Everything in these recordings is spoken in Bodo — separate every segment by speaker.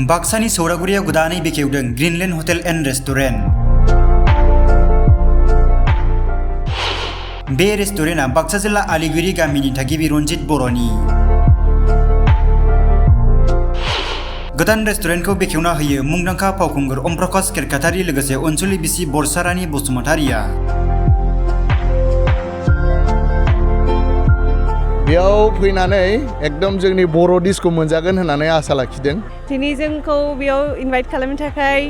Speaker 1: बाक्सानि सौरागुरियाव गोदानै बेखेवदों ग्रीनलैंड हटेल एंड रेस्टुरेंट। बे रेस्टुरेंटआ बाक्सा जिल्ला आलिगुरि गामिनि थागिबि रनजित बर'नि। गोदान रेस्टुरेंटखौ बेखेवना होयो मुंदांखा फावखुंगुर ओम प्रकाश केरकातारि लोगोसे अनसुलि बिसि बरसारानि बसुमतारिया।
Speaker 2: बेयाव फैनानै एकदम जोंनि बर' डिशखौ मोनजागोन होननानै आसा लाखिदों।
Speaker 3: दिनै जोंखौ बेयाव इनभाइट खालामनो थाखाय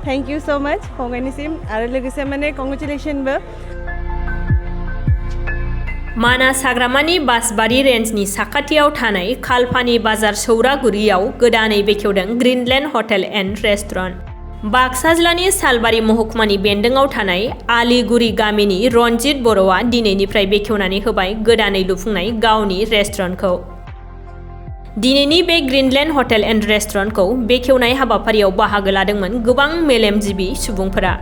Speaker 3: थैंक यू सो मच फंबायनिसिम आरो लोगोसे माने कंग्रेचुलेशनबो।
Speaker 4: मानास हाग्रामानि बासबारि रेन्जनि साखाथियाव थानाय खालपानि बाजार सौरागुरियाव गोदानै बेखेवदों Greenland hotel and restaurant. Baksa जिल्लानि सालबारि महकुमानि बेन्दोंआव थानाय आलिगुरि गामिनि रनजित बर'आ दिनैनिफ्राय बेखेवनानै होबाय गोदानै लुफुंनाय गावनि रेस्टुरेन्टखौ। दिनैनि बे ग्रीनलैंड हटेल एंड रेस्टुरेन्टखौ बेखेवनाय हाबाफारियाव बाहागो लादोंमोन गोबां मेलेमजिबि सुबुंफोरा।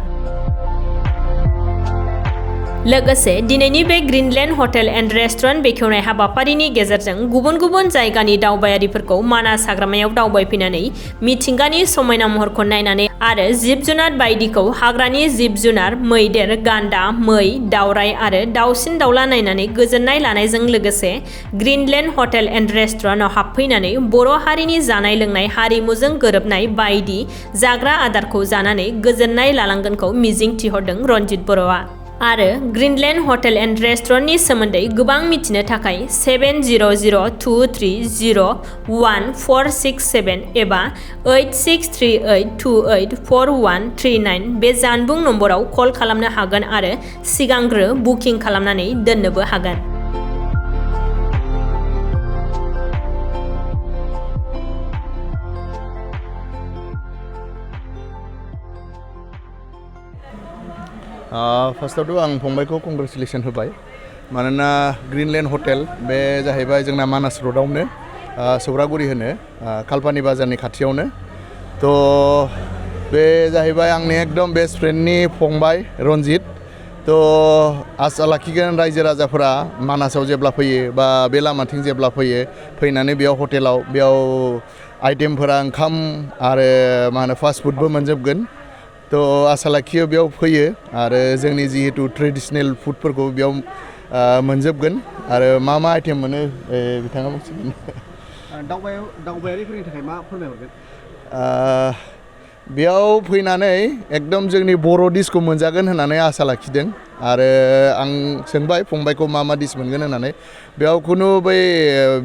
Speaker 4: लोगोसे दिनैनि बे ग्रीनलैंड हटेल एंड रेस्टुरेंट बेखेवनाय हाबाफारिनि गेजेरजों गुबुन गुबुन जायगानि दावबायारिफोरखौ मानास हाग्रामायाव दावबायफैनानै मिथिंगानि समायना महरखौ नायनानै आरो जिब जुनार बायदिखौ हाग्रानि जिब जुनार मैदेर, गान्दा, मै, दावराय आरो दाउसिन दाउला नायनानै गोजोननाय लानायजों लोगोसे ग्रीनलैंड हटेल एंड रेस्टुरेन्टआव हाबफैनानै बर' हारिनि जानाय लोंनाय हारिमुजों गोरोबनाय बायदि जाग्रा आदारखौ जानानै गोजोननाय लालांगोनखौ मिजिं थिहरदों रनजित बर'आ। आरो ग्रीनलैंड हटेल एंड रेस्टुरेन्टनि सोमोन्दै गोबां मिथिनो थाखाय 7002301467 एबा 8638284139 बे जानबुं नम्बराव कल खालामनो हागोन आरो सिगांग्रो बुकिं खालामनानै दोननोबो हागोन।
Speaker 2: फार्स्टआवथ' आं फंबायखौ कंग्रेचुलेसन होबाय मानोना ग्रीनलैंड हटेल बे जाहैबाय जोंना मानास र'डआवनो सौरागुरि होनो खालपानि बाजारनि खाथियावनो। थ' बे जाहैबाय आंनि एकदम बेस्ट फ्रेन्डनि फंबाय रनजित। थ' आसा लाखिगोन रायजो राजाफोरा मानासाव जेब्ला फैयो बा बे लामाथिं जेब्ला फैनानै बेयाव हटेलाव बेयाव आइटेमफोरा ओंखाम आरो मा होनो फास्ट फुडबो मोनजोबगोन। तो आसा लाखियो बेयाव फैयो आरो जोंनि जिहेतु ट्रेडिशनेल फुडफोरखौ बेयाव मोनजोबगोन आरो मा आइटेम मोनो बिथाङा मिथिगोन।
Speaker 5: दावबायारिफोरनि थाखाय मा फोरमायहरगोन?
Speaker 2: बेयाव फैनानै एकदम जोंनि बर' डिशखौ मोनजागोन होननानै आसा लाखिदों आरो आं सोंबाय फंबायखौ मा डिश मोनगोन होननानै। बेयाव खुनु बै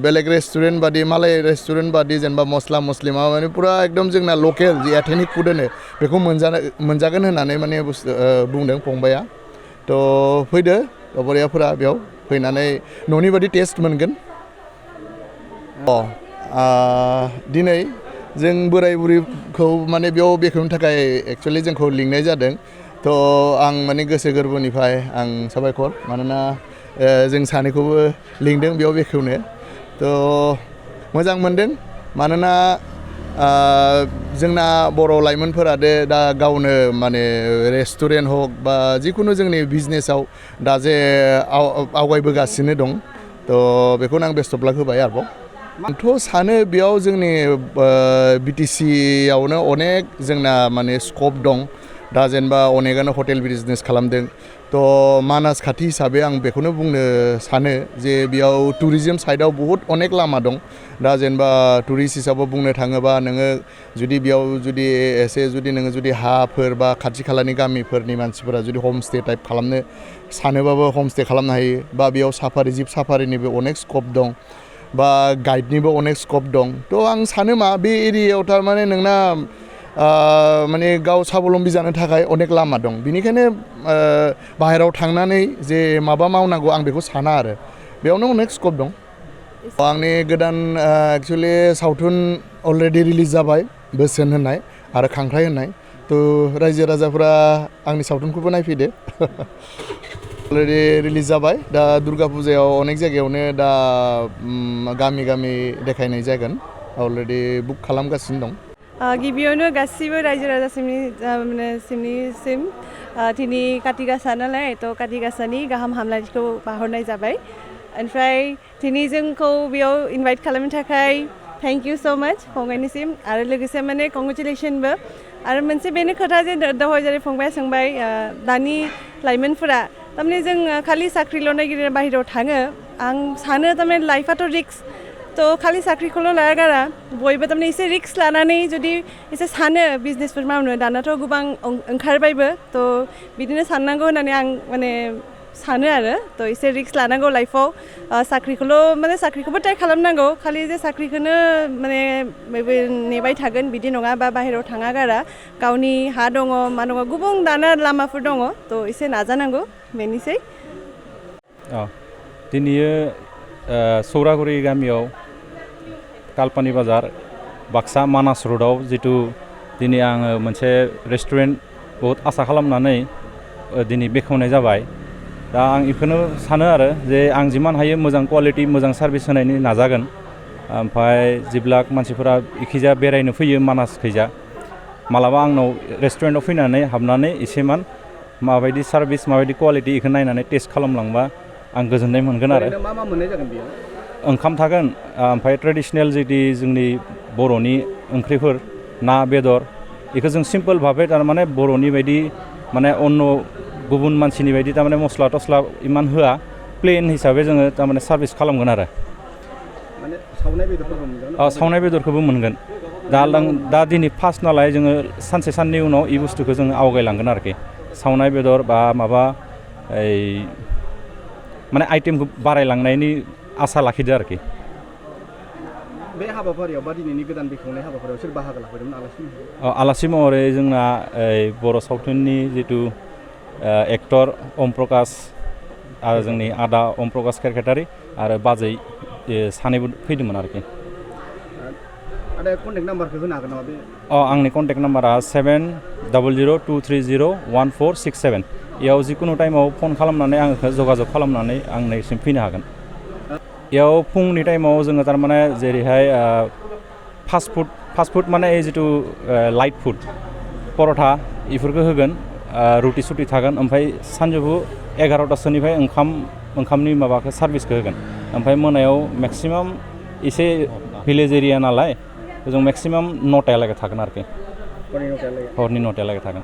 Speaker 2: बेलेग रेस्टुरेन्ट बादि मालाय रेस्टुरेन्ट बादि जेनेबा मस्ला मस्लि माबा माने पुरा एकदम जोंना लकेल जि एथेनिक फुड होनो बेखौ मोनजागोन होननानै माने बुंदों फंबाया। थ' फैदो दावबायारिफोरा बेयाव फैनानै न'नि बादि टेस्ट मोनगोन। दिनै जों बोराय बुरैखौ माने बेयाव बेखेवनो थाखाय एक्सुवेलि जोंखौ लिंनाय जादों। थ' आं माने गोसो गोरबोनिफ्राय आं साबायखर मानोना जों सानैखौबो लिंदों बेयाव बेखेवनो। थ' मोजां मोनदों मानोना जोंना बर' लाइमोनफोरा दा गावनो माने रेस्टुरेन्ट हक बा जिखुनु जोंनि बिजनेसाव दा जे आवगायबोगासिनो दं। थ' बेखौनो आं बेस्ट अफ लाक होबाय आरोबाव। आंथ' सानो बेयाव जोंनि बिटिसियावनो अनेक जोंना माने स्कप दं दा जेनेबा अनेकआनो हटेल बिजनेस खालामदों। थ' मानास खाथि हिसाबै आं बेखौनो बुंनो सानो जे बेयाव टुरिजिम साइडआव बहुद अनेक लामा दं। दा जेनेबा टुरिस्ट हिसाबै बुंनो थाङोबा नोङो जुदि बेयाव जुदि एसे नोङो जुदि हाफोर बा खाथि खालानि गामिफोरनि मानसिफोरा जुदि हमस्टे टाइप खालामनो सानोबाबो हमस्टे खालामनो हायो बा बेयाव साफारि जिप साफारिनिबो अनेक स्कप दं बा गाइडनिबो अनेक स्कप दं। थ' आं सानो मा बे एरियायाव थारमाने नोंना माने गाव साबलम्बि जानो थाखाय अनेक लामा दं। बिनिखायनो बाहेरायाव थांनानै जे माबा मावनांगौ आं बेखौ साना आरो बेयावनो अनेक स्कप दं। आंनि गोदान एक्सुवेलि सावथुन अलरेडि रिलिज जाबाय बोसोन होननाय आरो खांख्राइ होननाय। थ' रायजो राजाफोरा आंनि सावथुनखौबो नायफैदो। अलरेडि रिलिज जाबाय दा दुर्गा फुजायाव अनेक जायगायावनो दा गामि देखायनाय जागोन अलरेडि बुक खालामगासिनो दं।
Speaker 3: गिबियावनो गासिबो रायजो राजासिम दिनै काति गासा नालाय थ' काति गासानि गाहाम हामलायनायखौ बाहरनाय जाबाय। ओमफ्राय दिनै जोंखौ बेयाव इनभाइट खालामनो थाखाय थैंक यू सो मच फंबायनिसिम आरो लोगोसे माने कंग्रेचुलेसनबो आरो मोनसे बेनो खोथा जे दहाय जेरै फंबाया सोंबाय दानि लाइमोनफोरा थारमाने जों खालि साख्रिल' नागिरना बाहेरायाव थाङो आं सानो थारमाने लाइफआथ' रिक्स तो खालि साख्रिखौल' लाया गारा बयबो थारमाने एसे रिक्स लानानै जुदि एसे सानो बिजनेसफोर मावनो दानाथ' गोबां ओंखारबायबो तो बिदिनो साननांगौ होननानै आं माने सानो आरो तो एसे रिक्स लानांगौ लाइफआव साख्रिखौबो ट्राइ खालामनांगौ खालि जे साख्रिखौनो माने नेबाय थागोन बिदि नङा बा बाहेरायाव थाङा गारा गावनि हा दङ मा दङ गुबुन दाना लामाफोर दङ तो एसे नाजानांगौ बेनोसै
Speaker 5: दिनै सौरागुरि गामियाव कालपानि बाजार बाक्सा मानास र'डआव जितु दिनै आङो मोनसे रेस्टुरेन्ट बहुत आसा खालामनानै दिनै बेखेवनाय जाबाय दा आं बेखौनो सानो आरो जे आं जिमान हायो मोजां क्वालिटि मोजां सार्भिस होनायनि नाजागोन ओमफ्राय जेब्ला मानसिफोरा इखैजा बेरायनो फैयो मानास खैजा मालाबा आंनाव रेस्टुरेन्टआव फैनानै हाबनानै एसेमान माबायदि सार्भिस माबायदि क्वालिटि बेखौ नायनानै टेस्ट खालामलांबा आं गोजोननाय मोनगोन आरो
Speaker 6: मा मोननाय जागोन बेयाव
Speaker 5: ओंखाम थागोन ओमफ्राय ट्रेडिसनेल जुदि जोंनि बर'नि ओंख्रिफोर ना बेदर बेखौ जों सिम्पोल भाबै थारमाने बर'नि बायदि माने अन्न गुबुन मानसिनि बायदि थारमाने मस्ला टस्ला इमान होआ प्लेन हिसाबै जोङो थारमाने सार्भिस खालामगोन आरो
Speaker 6: माने सावनाय बेदरफोरबो मोनगोन
Speaker 5: सावनाय बेदरखौबो मोनगोन दा दिनै फार्स्ट नालाय जोङो सानसे साननै उनाव ई बुस्थुखौ जोङो आवगायलांगोन आरोखि सावनाय बेदर बा माबा माने आइटेमखौ बारायलांनायनि आसा लाखिदो आरोखि
Speaker 6: बे हाबाफारियाव बा दिनैनि गोदान बेखेवनाय हाबाफारियाव सोर बाहागो लाफैदोंमोन
Speaker 5: आलासि महरै जोंना बर' सावथुननि जितु एक्टर अम प्रकाश आरो जोंनि आदा अम प्रकाश केरकेटारि आरो बाजै सानैबो फैदोंमोन आरोखि
Speaker 6: आदा कन्टेक्ट नाम्बारखौ होनो हागोन नामा बे
Speaker 5: आंनि कन्टेक्ट नाम्बारा 7002301467 इयाव जिकुनु टाइमाव फन खालामनानै आंखौ जगाजग खालामनानै आंनिसिम फैनो हागोन इयाव फुंनि टाइमाव जोङो थारमाने जेरैहाय फास्ट फुड माने जितु लाइट फुड परथा इफोरखौ होगोन रुटि सुटि थागोन ओमफ्राय सानजौफु 11टासोनिफ्राय ओंखामनि माबाखौ सार्भिसखौ होगोन ओमफ्राय मोनायाव मेक्सिमाम एसे भिलेज एरिया नालाय जों मेक्सिमाम 9टायालागै थागोन आरोखि हरनि 9टायालागै थागोन